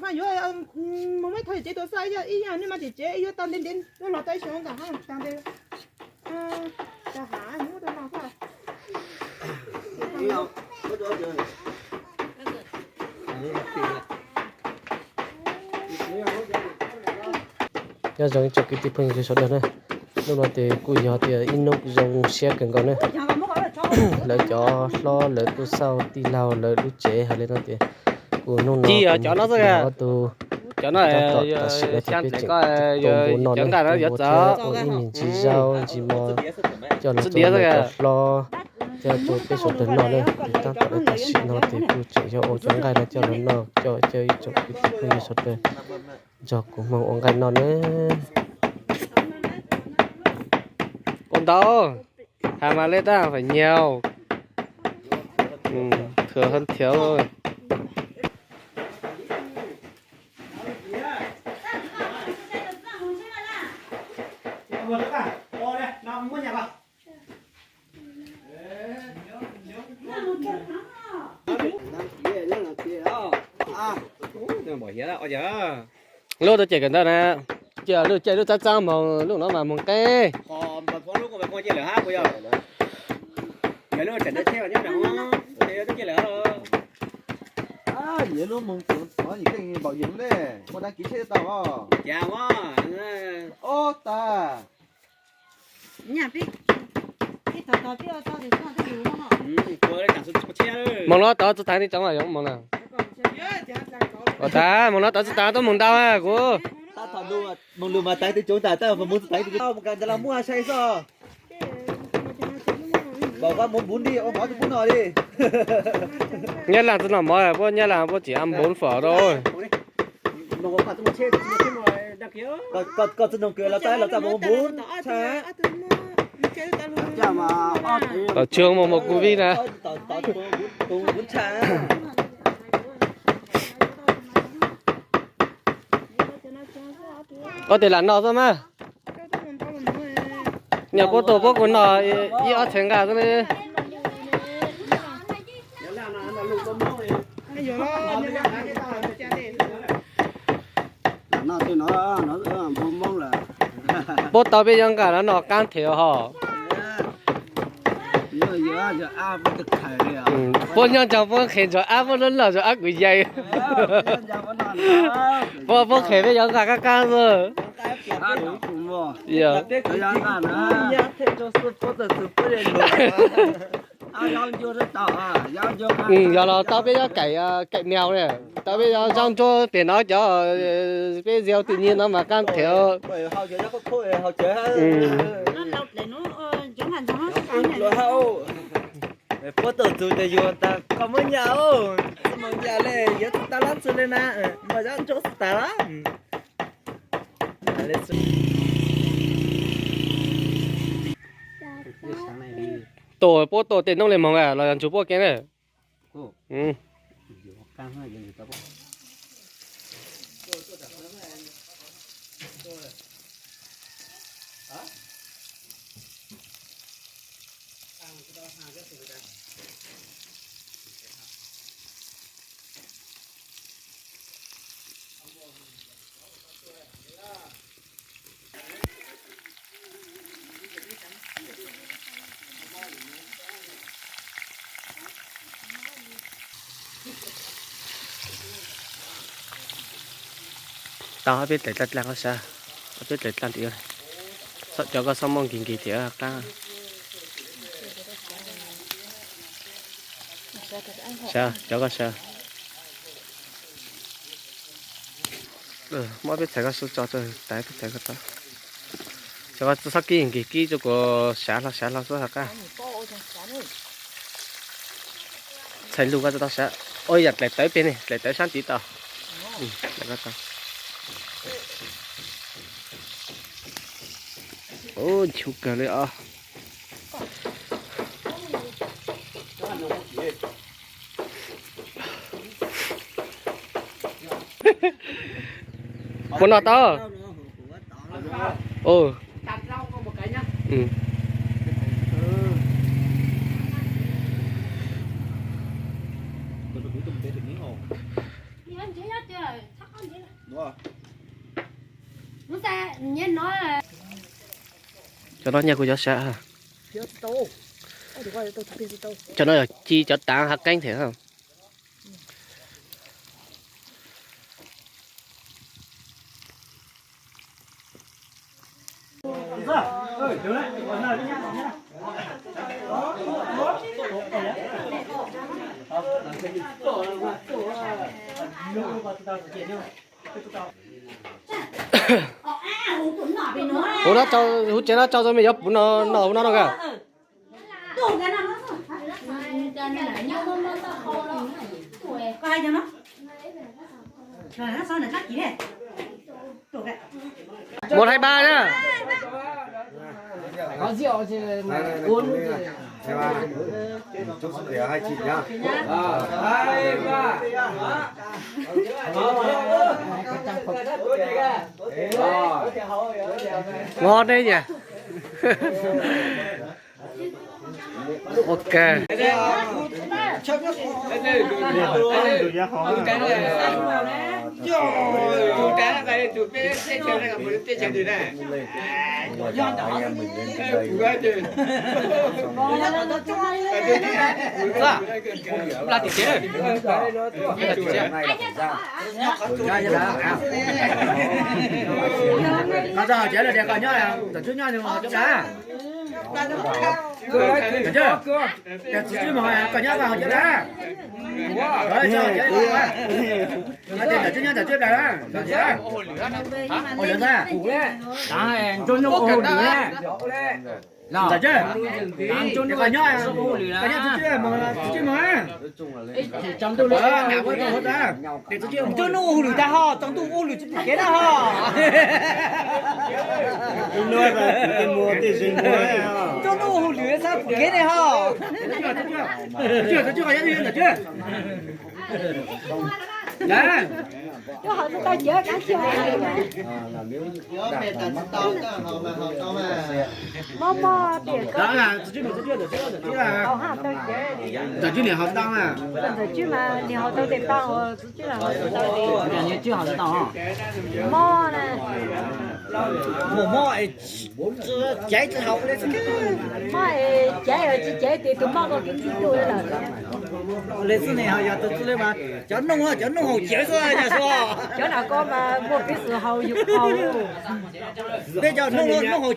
Faj yuav mus muab thov tsev tuaj xaj ib yam, nej mas tsev tsev yuav tau ntev ntev, yuav los tau ib xyoos ntawm tag ntev. Nyob zoo ib tsoom kwv tij phooj ywg sawv daws na, hnub no ces kuj yog tias ib hnub zoo siab kawg nkaus na. Lawv cov hlob lawv tuaj xauj tij laug lawv lub tsev hais li no tias kuv hnub no ob tug tam sim no ces peb tseem tua npua no na, tua npua thiab ua ib me ntsis zaub ntsis mov coj los rau lawv cov hlob thiab rau peb sawv daws noj na. Tab tom tam sim no ces kuj tseem yog ua cov nqaij no coj los noj, coj coj ib tsoom kwv tij phooj ywg sawv daws nrog kuv Hmoob ua nqaij noj na. Ua ntau, has mas lej tab phải nhiều, thường hơn thiếu thôi. Lub tuaj cem kawm ntawv na, cia lub cem lub txab txab moog, lub no mas moog qeb. Lub moog txog tod yim keej npaum yim le, muaj dab kiv tsheb tau os. Ob tag. Moog no tod tsi taav tib tsoom os, moog na. Ua tag moog no tod tsi taav tuaj moog ntau kuv. Moog lug mas taav tib tsoom tas, tab moog tsi taav tib tsoom, mus kag ntawd los muaj sai xwb. Kom koj mus npuv nti ua mov rau puab noj li. Nyab Laj tsi noj mov, puab Nyab Laj puab tsi npuv phom rau. Koj tsi noog kws los txaj los txaj mus npuv. Tom tsuag mus mus kuv vij na. Koj tes lam no xwb mas. Nyuam qhuav tuaj puab kuv noj ib ob txhais nqaj xwb ne. Puab tau peb yav nqaj no noj qaab them hos. Puab nyob nraag puab qhes ntsuag ab, puab lub lawj ntsuag ab kuv yais. Puab, puab qhes peb yav nqaj qaab qaab xwb. Yog los tau peb yav kaim, kaim niag ne, tau peb yav zaub ntsuab pem no cov peb ziau twm nyij no mas qaab them. Puab tuaj txug ces yug tas koj muab nyas, tsi moog nyas le, yuav tsi tas lab tsi le na, mas zaub ntsuab tsi tas lab. Tuaj puab tuaj tej noob le moog los yog ntsug puab kev na. Tau ob peb dlaim dlaaj dlaaj koj sav, ob peb dlaim dlaaj tim, cov koj xob muab nkig nkig tim qaab. Sav, cov koj sav. Muab peb txhais koj sav tso, txhais peb txhais koj tso. Cov koj txhob kib nkig kib rua kuv sav hlo sav hlo xwb hab qab. Txhais lug koj tsi tau sav. Ua yam dlaim tawv peg ne, dlaim tawv saab tid tau. Ub, nchuv kawg li os. Puas noj tau? Cov no nyaj kuv cov sav. Cov no yog ci cov tav hav qeeb thiab. Huv no, huv tsev no tso rau me yuav puv no, no huv no no ka. Một hai ba nhá. Có rượu thì uống. Chúc sức khỏe hai chị nhá. Ngon đấy nhỉ. Ok. Koj txog hauv tsev lawm tias koj nyob, tam tswj nyob coob dab. Tam tswj, txiv tswj mus koj nyob koj hauv tsev dab. Tam tswj nyob tam tswj plas, tam tswj ua lwm ntag. Ntsoj nuj ua hauj lwm. Tam tswj, koj nyob, koj nyob txiv tswj mus, txiv tswj mus. Ntsoj nuj ua hauj lwm tag ho, tsaus ntuj ua hauj lwm tsis pom kev na ho. Ntsoj nuj ua hauj lwm tsis pom kev ne ho. Mob mob tias koj. Ntawm tswb niam haus tau na. Ntawm tswb mas niam haus tau tes tau, tswb niam tswb haus tau. Mob na. Mob es caiv tsis haus li. Mob es caiv tsis caiv tias tus mob ko kev ntxim tuaj lawm. Li xwb ne ho yog tus txwj li mas cov nooj, cov nooj haus caiv xwb yog xwb. Cov no ko mas muaj peev xwm haus yus haus. Peb cov nooj, nooj haus